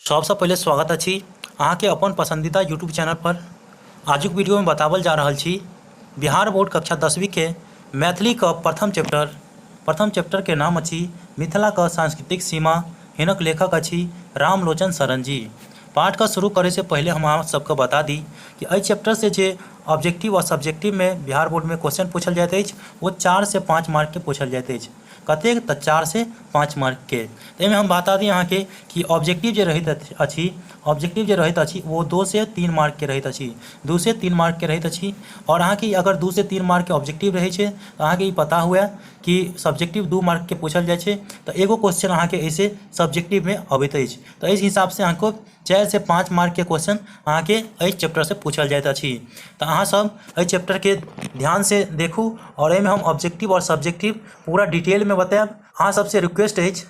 सबसँ पहिले स्वागत अछि अहाँके अपन पसन्दीदा यूट्यूब चैनल पर। आजुक वीडियोमे बताओल जा रहल छी बिहार बोर्ड कक्षा 10वींके मैथिलीके प्रथम चैप्टर। प्रथम चैप्टरके नाम अछि मिथिलाके सांस्कृतिक सीमा। हिनक लेखक अछि रामलोचन शरण जी। पाठके शुरू करैसँ पहिले हम अहाँ सबके बता दी कि एहि चैप्टरसँ जे ऑब्जेक्टिव आओर सब्जेक्टिवमे बिहार बोर्डमे क्वेश्चन पूछल जाइत अछि ओ 4 से 5 मार्कके पूछल जाइत अछि। कतेक तऽ 4 से 5 मार्कके। तऽ एहिमे हम बता दी अहाँके कि ऑब्जेक्टिव जे रहैत अछि, ऑब्जेक्टिव जे रहैत अछि ओ 2 से 3 मार्कके रहैत अछि, 2 से 3 मार्कके रहैत अछि। आओर अहाँके अगर 2 से 3 मार्कके ऑब्जेक्टिव रहै छै तऽ अहाँके ई पता हुए कि सब्जेक्टिव 2 मार्कके पूछल जाइ छै, तऽ एगो क्वेश्चन अहाँके एहिसँ सब्जेक्टिवमे अबैत अछि। तऽ एहि हिसाबसँ अहाँके 4 से 5 मार्कके क्वेश्चन अहाँके एहि चैप्टरसँ पूछल जाइत अछि। तऽ अहाँ सब एहि चैप्टरके ध्यानसँ देखू आओर एहिमे हम ऑब्जेक्टिव आओर सब्जेक्टिव पूरा डिटेलमे बतायब। अहाँ सबसँ रिक्वेस्ट अछि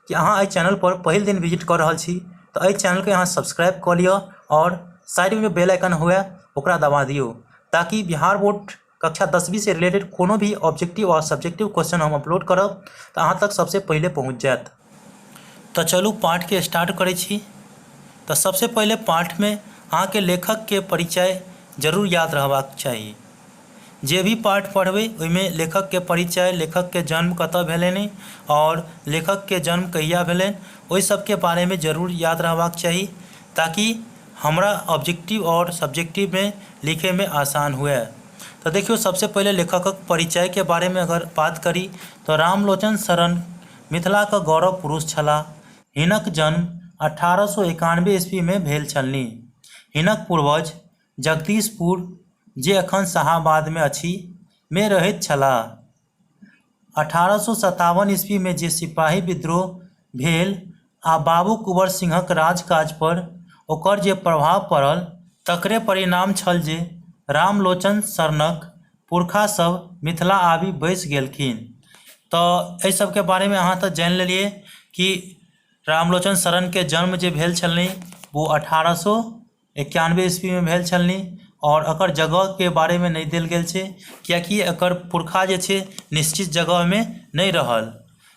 कि अहाँ एहि चैनल पर पहिल दिन विजिट कऽ रहल छी तऽ एहि चैनलके अहाँ सब्सक्राइब कऽ लिअ आओर साइडमे बेल आइकन हुए ओकरा दबा दियौ, ताकि बिहार बोर्ड कक्षा 10वींसँ रिलेटेड कोनो भी ऑब्जेक्टिव आओर सब्जेक्टिव क्वेश्चन हम अपलोड करब तऽ अहाँ तक सबसँ पहिले पहुँच जायत। तऽ चलू पाठके स्टार्ट करै छी। तऽ सबसँ पहिले पाठमे अहाँके लेखकके परिचय जरूर याद रहबाक चाही। जे भी पाठ पढ़बै ओहिमे लेखकके परिचय, लेखकके जन्म कतऽ भेलनि आओर लेखकके जन्म कहिया भेलनि, ओहि सबके बारेमे जरूर याद रहबाक चाही, ताकि हमरा ऑब्जेक्टिव आओर सब्जेक्टिवमे लिखैमे आसान हुए। तऽ देखियौ, सबसँ पहिले लेखकक परिचयके बारेमे अगर बात करी तऽ रामलोचन शरण मिथिलाके गौरव पुरुष छलाह। हिनक जन्म 1891 ईस्वीमे भेल छलनि। हिनक पूर्वज जगदीशपुर, जे एखन शाहाबादमे अछि, मे रहैत छलाह। 1857 ईस्वीमे जे सिपाही विद्रोह भेल आ बाबू कुंवर सिंहक राजकाज पर ओकर जे प्रभाव पड़ल तकरे परिणाम छल जे रामलोचन शरणक पुरखा सब मिथिला आबि बसि गेलखिन। तऽ एहि सबके बारेमे अहाँ तऽ जानि लेलियै कि रामलोचन शरणके जन्म जे भेल छलनि ओ 1891 ईस्वीमे भेल छलनि आओर एकर जगहके बारेमे नहि देल गेल छै, किएकि एकर पुरखा जे छै निश्चित जगहमे नहि रहल।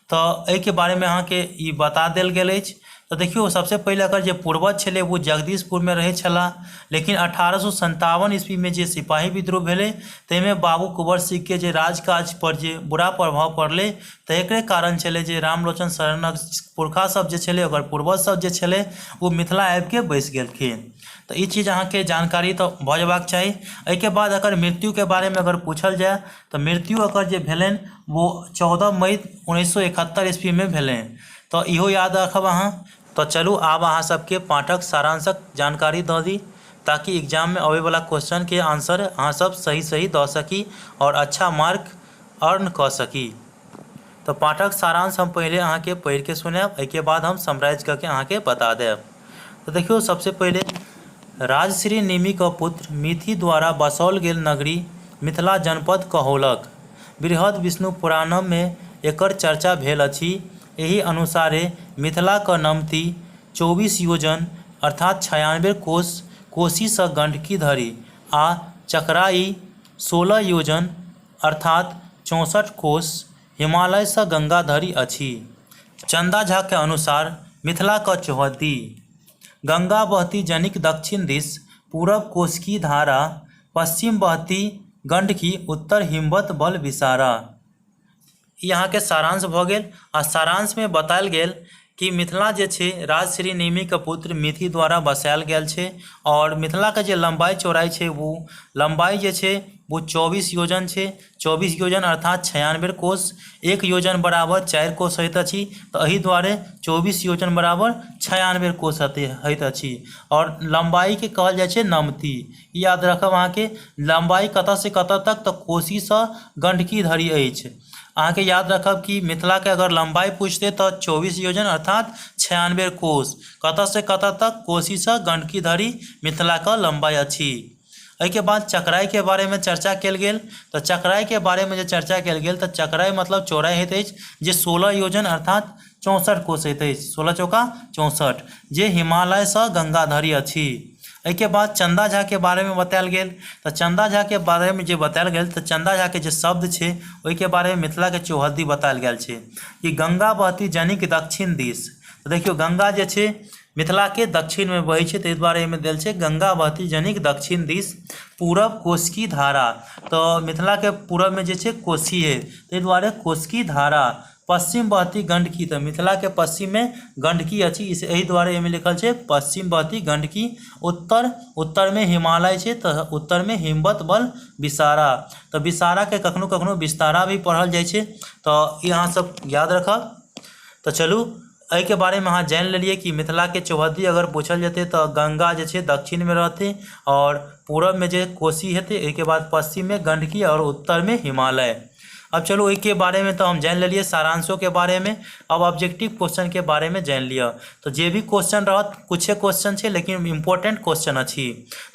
तऽ एहिके बारेमे अहाँके ई बता देल गेल अछि। तऽ देखियौ, सबसँ पहिले एकर जे पूर्वज छलै ओ जगदीशपुरमे रहै छलाह, लेकिन 1857 ईस्वीमे जे सिपाही विद्रोह भेलै ताहिमे बाबू कुंवर सिंहके जे राजकाज पर जे बुरा प्रभाव पड़लै, तऽ एकरे कारण छलै जे रामलोचन शरणक पुरखा सब जे छलै, ओकर पूर्वज सब जे छलै, ओ मिथिला आबिके बसि गेलखिन। तऽ ई चीज अहाँके जानकारी तऽ भऽ जेबाक चाही। एहिके बाद एकर मृत्युके बारेमे अगर पूछल जाय तऽ मृत्यु एकर जे भेलनि ओ 14 मई 1971 ईस्वीमे भेलनि, तऽ इहो याद राखब अहाँ। तऽ चलू आब अहाँ सबके पाठक सारांशक जानकारी दऽ दी, ताकि एग्जाममे अबैवला क्वेश्चनके आंसर अहाँ सब सही सही दऽ सकी आओर अच्छा मार्क अर्न कऽ सकी। तऽ पाठक सारांश हम पहिले अहाँके पढ़िके सुनायब, एहिके बाद हम समराइज कऽ के अहाँके बता देब। तऽ देखियौ, सबसे पहिले राजश्री निमिक पुत्र मिथि द्वारा बसाओल गेल नगरी मिथिला जनपद कहौलक। बृहद विष्णु पुराणमे एकर चर्चा भेल अछि। एहि अनुसारे मिथिलाक नमती 24 योजन अर्थात 96 कोस कोशीसँ गंडकी धरि आ चकराई 16 योजन अर्थात 64 कोस हिमालयसँ गंगा धरि अछि। चन्दा झा के अनुसार मिथिलाक चौहद्दी गंगा बहती जनिक दक्षिण दिस पूरब कोशकी धारा, पश्चिम बहती गंडकी उत्तर हिमवत बल विसारा। ई अहाँके सारांश भऽ गेल आ सारांशमे बतायल गेल कि मिथिला जे छै राजश्री निमिके पुत्र मिथि द्वारा बसायल गेल छै आओर मिथिलाके जे लम्बाइ चौड़ाइ छै ओ लम्बाइ जे छै ओ 24 योजन छै। 24 योजन अर्थात 96 कोस, एक योजन बराबर 4 कोस होइत अछि, तऽ एहि दुआरे 24 योजन बराबर 96 कोस होइत अछि। आओर लम्बाइके कहल जाइ छै नमती। ई याद राखब अहाँके, लम्बाइ कतऽसँ कतऽ तक, तऽ कोशीसँ गण्डकी धरि अछि। अहाँके याद रखब कि मिथिलाके अगर लम्बाइ पूछतै तऽ 24 योजन अर्थात 96 कोस, कतऽसँ कतऽ तक, कोशीसँ गण्डकी धरि मिथिलाके लम्बाइ अछि। एहिके बाद चकराइके बारेमे चर्चा कयल गेल। तऽ चकराइके बारेमे जे चर्चा कयल गेल तऽ चकराइ मतलब चौड़ाइ होइत अछि जे 16 योजन अर्थात 64 कोस होइत अछि, 16 चौका 64, जे हिमालयसँ गंगा धरि अछि। एहिके बाद चन्दा झाके बारेमे बतायल गेल। तऽ चन्दा झाके बारेमे जे बतायल गेल तऽ चन्दा झाके जे शब्द छै ओहिके बारेमे मिथिलाके चौहद्दी बतायल गेल छै कि गंगा बहती जनिक दक्षिण दिस। तऽ देखियौ, गंगा जे छै मिथिलाके दक्षिणमे बहै छै, ताहि दुआरे एहिमे देल छै गंगा बहती जनिक दक्षिण दिस पूरब कोशकी धारा। तऽ मिथिलाके पूरबमे जे छै कोशी है, ताहि दुआरे कोशकी धारा। पश्चिम बहती गंडकी, तऽ मिथिलाके पश्चिममे गंडकी अछि, एहि दुआरे एहिमे लिखल छै पश्चिम बहती गंडकी। उत्तरमे हिमालय छै, तऽ उत्तरमे हिमवत बल विसारा, तऽ विसाराके कखनो कखनो विस्तारा भी पढ़ल जाइ छै, तऽ ई अहाँ सब याद रखब। तऽ चलू एहिके बारेमे अहाँ जानि लेलियै कि मिथिलाके चौहद्दी अगर पूछल जेतै तऽ गंगा जे छै दक्षिणमे रहतै और पूरबमे जे कोसी हेतै, एहिके बाद पश्चिममे गंडकी और उत्तरमे हिमालय। अब चलू एहिके बारेमे तऽ हम जानि लेलियै सारांशोके बारेमे। अब ऑब्जेक्टिव क्वेश्चनके बारेमे जानि लिअ। तऽ जे भी क्वेश्चन रहत कुछे क्वेश्चन छै लेकिन इम्पोर्टेंट क्वेश्चन अछि।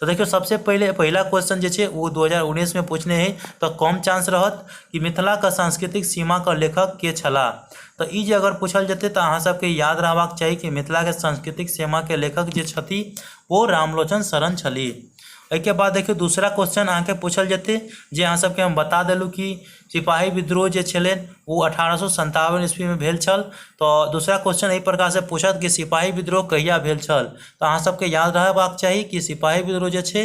तऽ देखियौ सबसे पहिले पहिला क्वेश्चन जे छै ओ 2019 में पूछने है, तऽ कम चांस रहत कि मिथिलाके सांस्कृतिक सीमाके लेखक के छलाह। तऽ ई जे अगर पूछल जेतै तऽ अहाँ सबके याद रहबाक चाही कि मिथिलाके सांस्कृतिक सीमाके लेखक जे छथि ओ रामलोचन शरण छलीह। एहिके बाद देखियौ दूसरा क्वेश्चन अहाँके पूछल जेतै जे अहाँ सबके हम बता देलहुँ कि सिपाही विद्रोह जे छलै ओ 1857 ईस्वीमे भेल छल। तऽ दूसरा क्वेश्चन एहि प्रकारसँ पूछत कि सिपाही विद्रोह कहिया भेल छल। तऽ अहाँ सबके याद रहबाक चाही कि सिपाही विद्रोह जे छै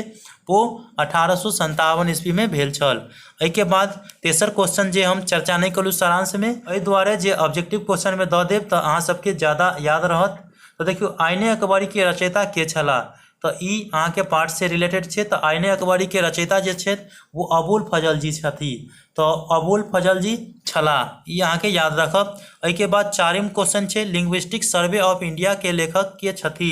ओ 1857 ईस्वीमे भेल छल। एहिके बाद तेसर क्वेश्चन जे हम चर्चा नहि केलहुँ सारांशमे, एहि दुआरे जे ऑब्जेक्टिव क्वेश्चनमे दऽ देब तऽ अहाँ सबके ज्यादा याद रहत। तऽ देखियौ आइने अकबरीके रचयिता के छलाह, तऽ ई अहाँके पाठ से रिलेटेड छै। तऽ आइने अकबरीके रचयिता जे छथि ओ अबुल फजल जी छथि, तऽ अबुल फजल जी छलाह, ई अहाँके याद रखब। एहिके बाद चारिम क्वेश्चन छै लिंग्विस्टिक सर्वे ऑफ इंडिया के लेखक के छथि,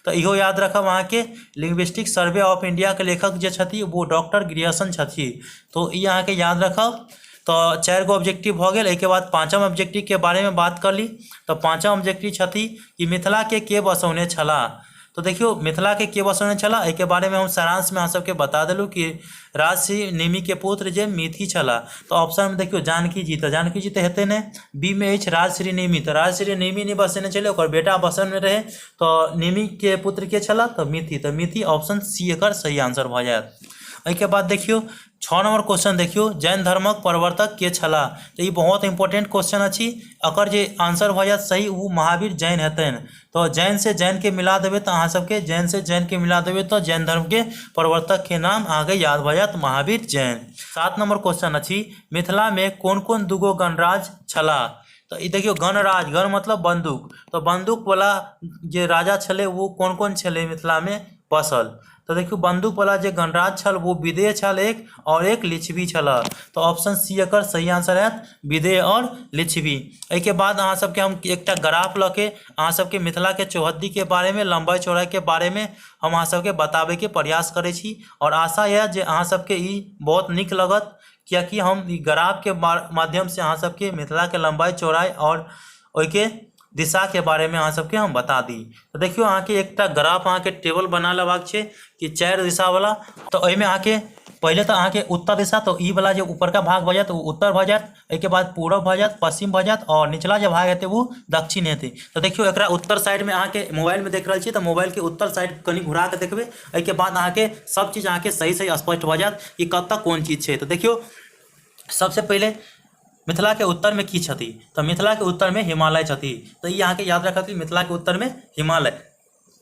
तऽ इहो याद रखब अहाँके लिंग्विस्टिक सर्वे ऑफ इंडिया के लेखक जे छथि वो डॉक्टर ग्रियर्सन छथि, तो ई अहाँके याद रखब। तऽ चारि गो ऑब्जेक्टिव भऽ गेल। एहिके बाद पाँचम ऑब्जेक्टिव के बारे में बात कर ली। तऽ पाँचम ऑब्जेक्टिव छथि कि मिथिला के बसौने छलाह। तो देखियो मिथिला के बसौने छलाह, एहिके बारे में हम सारांश में अहाँ सबके बता देलहुँ कि राजश्री निमि के पुत्र जे मिथि छलाह। तो ऑप्शन में देखियो जानकी जी, तो जानकी जी तो हेतै नहि। बी में अछि राजश्री निमि, तो राजश्री निमि नहि बसेने छलै, ओकर बेटा बसौने रहै। तो निमि के पुत्र के छलाह, तो मिथि, तो मिथि ऑप्शन सी एकर सही आंसर भऽ जायत। एहिके बाद देखियो 6 नंबर क्वेश्चन देखियो जैन धर्मक प्रवर्तक के छलाह। तो ई बहुत इंपॉर्टेंट क्वेश्चन अछि, एकर जे आंसर भऽ जायत सही ओ महावीर जैन हेतनि। तो जैन से जैन के मिला देबै तऽ अहाँ सबके जैन से जैन के मिला देबै तऽ जैन धर्म के प्रवर्तक के नाम अहाँके याद भऽ जायत महावीर जैन। 7 नंबर क्वेश्चन अछि मिथिला में कोन कोन दूगो गणराज छलाह। तो ई देखियो गणराज, गण मतलब बंदूक, तो बंदूक वाला जे राजा छलै वो कोन कोन छलै मिथिला में बसल। तो देखियो बंदूक वाला जे गणराज छल वो विदेह छल एक, और एक लिच्छवी छल। तो ऑप्शन सी एकर सही आंसर हैत विदेह और लिच्छवी। एहिके बाद अहाँ सबके हम एकटा ग्राफ लऽ के अहाँ सबके मिथिला के चौहद्दी के बारे में, लंबाई चौड़ाई के बारे में हम अहाँ सबके बताबे के प्रयास करै छी, और आशा यह जे अहाँ सबके ई बहुत नीक लगत, कियाकि हम ई ग्राफ के माध्यम से अहाँ सबके मिथिला के लंबाई चौड़ाई और ओहिके दिशा के बारे में अहाँ सबके हम बता दी। तो देखियो अहाँके एकटा ग्राफ अहाँके टेबल बना लेबाक छै कि 4 दिशा वाला। तो एहिमे अहाँके पहिले तऽ अहाँके उत्तर दिशा, तो ई वाला जे ऊपरका भाग भऽ जायत ओ उत्तर भऽ जायत, एहिके बाद पूरब भऽ जायत, पश्चिम भऽ जायत, और निचला जे भाग हेतै ओ दक्षिण हेतै। तो देखियो एकरा उत्तर साइड में अहाँके मोबाइल में देख रहल छी, तऽ मोबाइल के उत्तर साइड कनि घुरा के देखबै, एहिके बाद अहाँके सब चीज अहाँके सही सही स्पष्ट भऽ जायत कि कतऽ कोन चीज छै। तऽ देखियो सबसे पहिले मिथिला के उत्तर में की छथि, तऽ मिथिला के उत्तर में हिमालय छथि। तऽ ई अहाँके याद रखब कि मिथिला के उत्तर में हिमालय।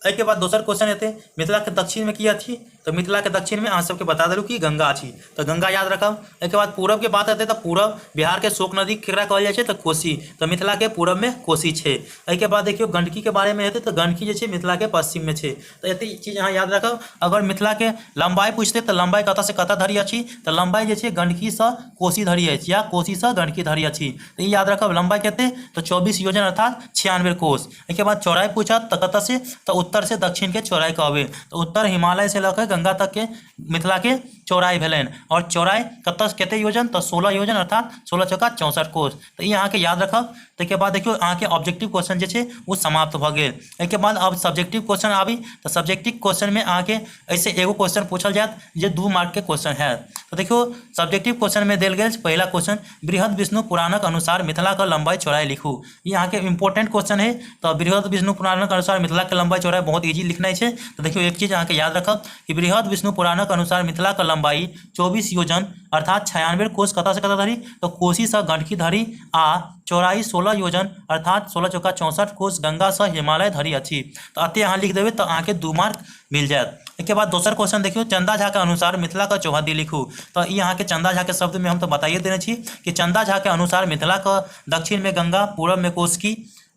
एहिके बाद दोसर क्वेश्चन हेतै मिथिला के दक्षिण में की अछि, तऽ मिथिला के दक्षिण में अहाँ सबके बता देलहुँ कि गंगा अछि, तऽ गंगा याद रखब। एहिके बाद पूरब के बात हेतै तऽ पूरब बिहार के शोक नदी केकरा कहल जाइ छै, तऽ कोसी, तऽ मिथिला के पूरब में कोसी छै। एहिके बाद देखियौ गंडकी के बारे में हेतै तऽ गंडकी जे छै मिथिला के पश्चिम में छै। तऽ एते चीज अहाँ याद रखब। अगर मिथिला के लंबाई पूछतै तऽ लंबाई कतऽ से कतऽ धरि अछि, तऽ लंबाई जे छै गंडकी सँ कोसी धरि अछि या कोसी सँ गंडकी धरि अछि। तऽ ई याद रखब। लंबाई कते, तऽ 24 योजन अर्थात 96 कोस। एहिके बाद चौड़ाई पूछत तऽ कतऽ से, तऽ उत्तर से दक्षिण के चौड़ाई कहबै। तऽ उत्तर हिमालय से लऽ के गंगा तक के मिथिला के चौड़ाई भेलनि, और चौड़ाई कतऽ से कते योजन, तऽ 16 योजन अर्थात 16 चौका 64 कोस। तऽ ई अहाँके याद रखब। ताहिके बाद देखियौ अहाँके ऑब्जेक्टिव क्वेश्चन जे छै ओ समाप्त भऽ गेल। एहिके बाद अब सब्जेक्टिव क्वेश्चन आबी, तऽ सब्जेक्टिव क्वेश्चन में अहाँके एहिसे एगो क्वेश्चन पूछल जायत जे 2 मार्क के क्वेश्चन हैत। तऽ देखियौ सब्जेक्टिव क्वेश्चन में देल गेल पहिला क्वेश्चन बृहद विष्णु पुराणक अनुसार मिथिला के लंबाई चौड़ाई लिखू। ई अहाँके इम्पोर्टेंट क्वेश्चन है। तऽ बृहद विष्णु पुराणक अनुसार मिथिला के लंबाई चौड़ाई बहुत ईजी लिखनाइ छै। तऽ देखियौ एक चीज अहाँके याद रखब कि बृहद विष्णु पुराणक अनुसार मिथिलाक लम्बाई 24 योजन अर्थात 96 कोस कतऽ से कतऽ धरि, तऽ कोसी सँ गंडकी धरि, आ चौड़ाई 16 योजन अर्थात 16 चौका 64 कोस गंगा सँ हिमालय धरि अछि। तऽ एते अहाँ लिख देबै तऽ अहाँके 2 मार्क मिल जायत। एहिके बाद दोसर क्वेश्चन देखियौ, चंदा झा के अनुसार मिथिला के चौहद्दी लिखू। तऽ ई अहाँके चंदा झा के शब्द में हम तऽ बताइए देने छी कि चंदा झा के अनुसार मिथिला के दक्षिण में गंगा, पूरब में कोसकी,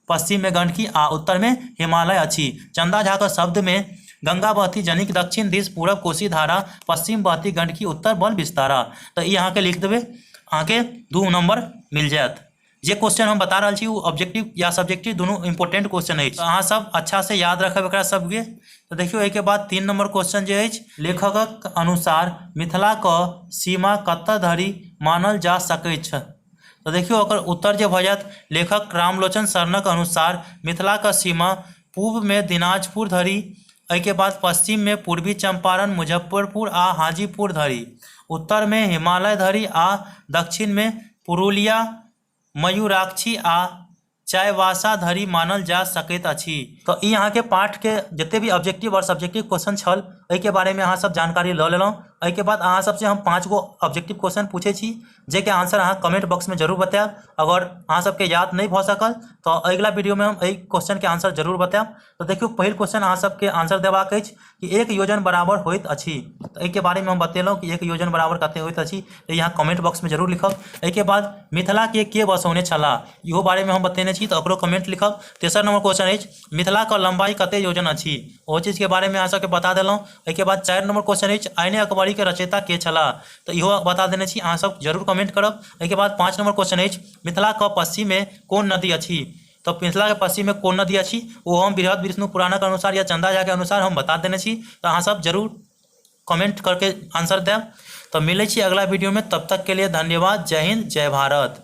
पश्चिम में गंडकी आ उत्तर में हिमालय अछि। चंदा झा के शब्द में गंगा बहती जनिक दक्षिण दिस पूरब कोसी धारा, पश्चिम बहती गंडकी, उत्तर बल विस्तारा। तऽ ई अहाँके लिख देबै, अहाँके 2 नंबर मिल जायत। जे क्वेश्चन हम बता रहल छी ओ ऑब्जेक्टिव या सब्जेक्टिव दुनू इम्पोर्टेंट क्वेश्चन अछि, अहाँ सब अच्छा से याद रखब एकरा सबके। तऽ देखियौ एहिके बाद 3 नंबर क्वेश्चन जे अछि, लेखकक अनुसार मिथिलाक सीमा कतऽ धरि मानल जा सकैछ। तऽ देखियौ ओकर उत्तर जे भऽ जायत, लेखक रामलोचन शरणक अनुसार मिथिलाक सीमा पूर्वमे दिनाजपुर धरि, एहिके बाद पश्चिममे पूर्वी चंपारण, मुजफ्फरपुर आ हाजीपुर धरि, उत्तरमे हिमालय धरि आ दक्षिणमे पुरुलिया, मयूराक्षी आ चाईबासा धरि मानल जा सकैत अछि। तऽ ई अहाँके पाठके जते भी ऑब्जेक्टिव आओर सब्जेक्टिव क्वेश्चन छल एहिके बारेमे अहाँ सब जानकारी लऽ लेलहुँ। एहिके बाद अहाँ सबसँ हम 5 गो ऑब्जेक्टिव क्वेश्चन पूछै छी, जाहिके आंसर अहाँ कमेंट बॉक्समे जरूर बतायब। अगर अहाँ सबके याद नहि भऽ सकल तऽ अगिला वीडियोमे हम एहि क्वेश्चनके आंसर जरूर बतायब। तऽ देखियौ पहिल क्वेश्चन अहाँ सबके आंसर देबाक अछि कि एक योजन बराबर होइत अछि। तऽ एहिके बारेमे हम बतेलहुँ कि एक योजन बराबर कते होइत अछि, तऽ यहाँ कमेंट बॉक्समे जरूर लिखब। एहिके बाद मिथिलाके के बसौने छलाह, इहो बारेमे हम बतेने छी, तऽ ओकरो कमेंट लिखब। तेसर नंबर क्वेश्चन अछि, मिथिलाके लम्बाई कते योजन अछि, ओहो चीजके बारेमे अहाँ सबके बता देलहुँ। एहिके बाद 4 नंबर क्वेश्चन अछि, आइने अकबरीके रचयिता के छलाह, तऽ इहो बता देने छी, अहाँ सब जरूर कमेंट करब। एहिके बाद 5 नंबर क्वेश्चन अछि, मिथिलाके पश्चिममे कोन नदी अछि, तऽ मिथिलाके पश्चिममे कोन नदी अछि ओ हम बृहद विष्णु पुराणक अनुसार या चंदा झा के अनुसार हम बता देने छी, तऽ अहाँ सब जरूर कमेंट करके आंसर देब। तऽ मिलै छी अगला वीडियो में, तब तक के लिए धन्यवाद। जय हिंद, जय भारत।